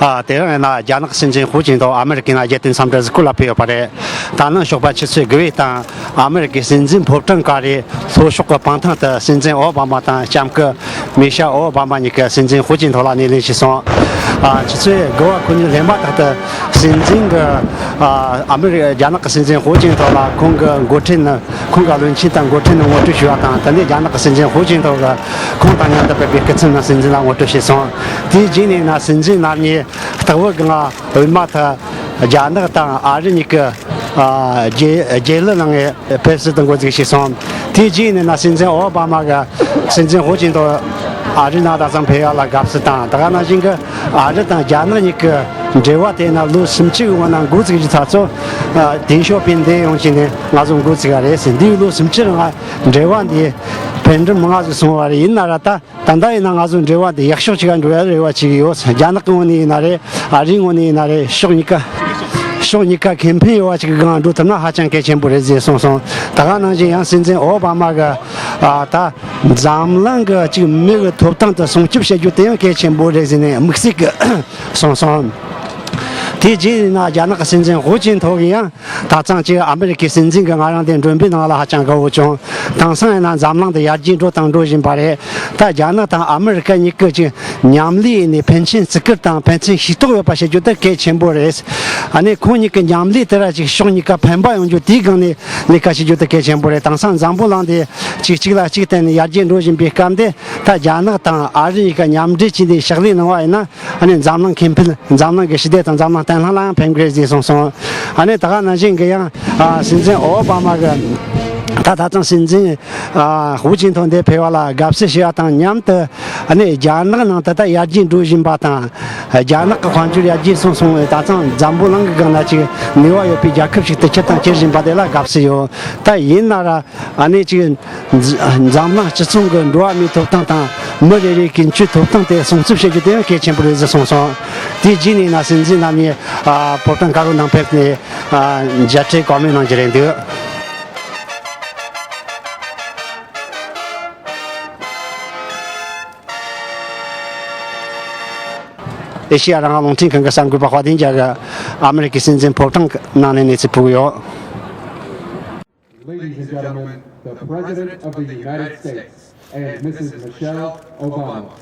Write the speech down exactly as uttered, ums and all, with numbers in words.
ཨ། དེ་རིང་ཡིན་ན་རྒྱ་ནག་གི་སྲིད་འཛིན་ཧུའུ་ཅིན་ཐའོ་ཨ་མི་རི་ཀའི་ནང་རྒྱལ་དོན་འཚམས་འདྲི་གཟིགས་སྐོར་ལ་ཕེབས་ཡོད་པ་རེད། ད་ནངས་ཞོགས་པ་ཆུ་ཚོད་དགུ་པའི་སྟེང་ཨ་མི་རི་ཀའི་སྲིད་འཛིན་ཕོ་བྲང་ག་རེ་ལྷོ་ཕྱོགས་ཀྱི་སྤང་ཐང་དུ་སྲིད་འཛིན་ཨོ་བྷ་མ་དང་ལྕམ་སྐུ་མི་ཤེལ་ཨོ་བྷ་མ་གཉིས་ཀྱིས་སྲིད་འཛིན་ཧུའུ་ཅིན་ཐའོ་ལ་སྣེ་ལེན་བྱས་སོང་། ཨ། ཆུ་ཚོད་དགུ་པ་ཁོ་གཉིས་ལེན་པ་ཏག་ཏུ་སྲིད་འཛིན་གྱིས། ཨ། ཨ་མི་རི་རྒྱ་ནག་གི་སྲིད་འཛིན་ཧུའུ་ཅིན་ཐའོ་ལ་ཁོང་གི་འགོ་ཁྲིད་ནི། ཁོང་གི་བློན་ཆེན་དང་འགོ་ཁྲིད་ནི་ངོ་སྤྲོད་ཞུས་པ་དང་། དེ་ནས་རྒྱ་ནག་གི་སྲིད་འཛིན་ཧུའུ་ཅིན་ཐའོ་གིས་ཁོང་དང་མཉམ་དུ་ཕེབས་པའི་སྐུ་ཚབ་ནི་སྲིད་འཛིན་ལ་ངོ་སྤྲོད་བྱས་སོང་། དེའི་རྗེས་ནས་ན་སྲིད་འཛིན་རྣམ་གཉིས་སྟག་བུ་གི་ང་པུ་མ་ཐི་རྒྱ་ནག་དང་ཨ་རི་གཉིས་ཀྱི། ཨ། རྒྱལ་རྒྱལ་གླུ་གླེང་ངེ་ཕེབས་བསུ་དང་འགོ་འཛུགས་བྱས་སོང་། དེའི་རྗེས་ནས་ན་སྲིད་འཛིན་ཨོ་བྷ་མ་གིས་སྲིད་འཛིན་ཧུའུ་ཅིན་ཐའོ་ཨ་རི་ནང་ད་ཙམ་ཕེབས་ཡག་ལ་དགའ་བསུ་དང་། ད་ག་ནང་བཞིན་གྱི་ཨ་རི་དང་རྒྱ་ནག་གཉིས་ཀྱི་འབྲེལ་བ་དེ་ན་ལོ་སུམ་ཅུ་གི་སྔོན་ན་འགོ་བཙུགས་རྒྱུ་ཚ་ཚོ། ཨ། དེང་ཞོགས་པའི་འདི་ཡོང་བྱས་ནས་ང་ཚོ་འགོ་བཙུགས་པ་རེད་ཟེར། འདིའི་ལོ་སུམ་ཅུ་རིང་ང་འབྲེལ་བ་འདི་འཕེལ་འགྲིབ་མང་ང་ཟིག་སོང་བ་རེད། ཡིན་ན་ར་ད་ད་ལྟ་ཡིན་ན་ང་ཚོ་འབྲེལ་བ་འདི་ཡག་ཤོས་ཅིག་ག་འགྲོ་ཡ་རེ་བ་ཅིག་ཡོད། རྒྱ་ནག་གི་ངོས་ནས་ཡིན་ན་རེད། ཨ་རིའི་ངོས་ནས་ཡིན་ན་རེད། ཕྱོགས་གཉིས་ཀ་ཕྱོགས་གཉིས་ཀ་ཁེ་ཕན་ཡོད་པ་ཅིག་གི་སྒང་འགྲོ་ཐུབ་ན་ཧ་ཅང་གལ་ཆེན་པོ་རེད་ཟེར་གསུངས་སོང་། ད་ག་ནང་བཞིན་ཡང་སྲིད་འཛིན་ཨོ་བྷ་མ་གིས། ཨ། ད་འཛམ་གླིང་གི་ཅིག་མི་གི་ཐོབ་ཐང་དེ་སྲུང་སྐྱོབ་བྱེད་རྒྱུ་དེ་ཡང་གལ་ཆེན་པོ་རེད་ཟེར་ནས་དམིགས་བསལ་གྱི་གསུངས་སོང་། དེའི་རྗེས་ཡིན་ན་རྒྱ་ནག་གི་སྲིད་འཛིན་ཧུའུ་ཅིན་ཐའོ་གིས་ཡང་ད་ཙང་ཅིག་ཨ་མི་རི་ཀའི་སྲིད་འཛིན་གྱིས་ང་རང་དེ་མགྲོན་འབོད་གནང་ལ་ཧ་ཅང་དགའ་བོ་བྱུང་། དེང་སང་ཡིན་ན་འཛམ་གླིང་དེ་ཡར་རྒྱས་འགྲོ་དང་འགྲོ་བཞིན་པ་རེད། ད་རྒྱ་ནག་དང་ཨ་མི་རི་ཀ་གཉིས་ཀྱིས་ཅིག་མཉམ་ལས་ནས་ཕན་ཚུན་བརྩི་བཀུར་དང་ཕན་ཚུན་ཤེས་རྟོགས་ཡོད་པ་བྱེད་རྒྱུ་དེ་གལ་ཆེན་པོ་རེད། ཨ་ནི་ཁོང་གཉིས་ཀྱི་མཉམ་ལས་དེ་ར་ཅིག་ཕྱོགས་གཉིས་ཀ་ཕན་པ་ཡོང་རྒྱུ་དེའི་སྒང་ནས་ལས་ཀ་བྱེད་རྒྱུ་དེ་གལ་ཆེན་པོ་རེད། དེང་སང་འཛམ་བུ་གླིང་དེ་ཅིག་གཅིག་ལ་གཅིག་བརྟེན་ནས་ཡར་རྒྱས་འགྲོ་བཞིན་པའི་སྐབས་འདི། ད་རྒྱ་ནག་དང་ཨ་རི་གཉིས་ཀ་མཉམ་འབྲེལ་བྱས་ནས་ཕྱག་ལས་གནང་བ་ཡིན་ན། ཨ་ནི་འཛམ་གླིང་ཁེ་ཕན། འཛམ་གླིང་གི་ཞི་བདེ་དང་འཛམ་གླིང་བརྟན་ལྷིང་ལའང་ཕན་གི་རེད་ཅེས་གསུངས་སོང་། ཨ་ནི་ད་ག་ནང་བཞིན་གྱི་ཡང་། ཨ། སྲིད་འཛིན་ཨོ་བྷ་མ་གི། ད་ད་ཐེངས་སྲིད་འཛིན། ཨ། ཧུའུ་ཅིན་ཐའོ་འདིར་ཕེབས་པ་ལ་དགའ་བསུ་ཞུ་བ་དང་མཉམ་དུ། ཨ་ནི་རྒྱ་ནག་ནང་ད་ལྟ་ཡར་རྒྱས་འགྲོ་བཞིན་པ་དང་། རྒྱ་ནག་གི་དཔལ་འབྱོར་ཡར་རྒྱས་སོང་སོང་བས་ད་ཐེངས་འཛམ་བུ་གླིང་གི་སྒང་ན་ཅིག་ནུས་པ་ཡོད་པའི་རྒྱལ་ཁབ་ཞིག་ཏུ་གྱུར་དང་འགྱུར་བཞིན་པ་དེ་ལ་དགའ་བསུ་ཡོད། ད་ཡིན་ན་ར། ཨ་ནི་ཅིག་འཛམ་གླིང་སྤྱི་ཚོགས་ཀྱི་འགྲོ་བ་མིའི་ཐོབ་ཐང་དང་མི་རེ་རེའི་ཀུན་སྤྱོད་ཐོབ་ཐང་དེ་སྲུང་སྐྱོབ་བྱེད་རྒྱུ་དེ་ཡང་གལ་ཆེན་པོ་རེད་ཟེར་གསུངས་སོང་། དེའི་རྗེས་ནས་ན་སྲིད་འཛིན་རྣམ་གཉིས། ཨ། ཕོ་བྲང་དཀར་པོའི་ནང་ཕེབས་ནས། ཨ། མཇལ་འཕྲད་གོ་མིན་གནང་རྒྱུ་རེད་འདུག། ཨེ་ཤི་ཡ་རང་དབང་རླུང་འཕྲིན་ཁང་གི་གསར་འགོད་པ་དཔལ་ལྡན་རྒྱལ་གྱིས་ཨ་མི་རི་ཀའི་སྲིད་འཛིན་ཕོ་བྲང་གི་ནང་ནས་གནས་ཚུལ་ཕུལ་གྱི་ཡོད། Ladies and gentlemen, the President of the United States and Missus Michelle Obama.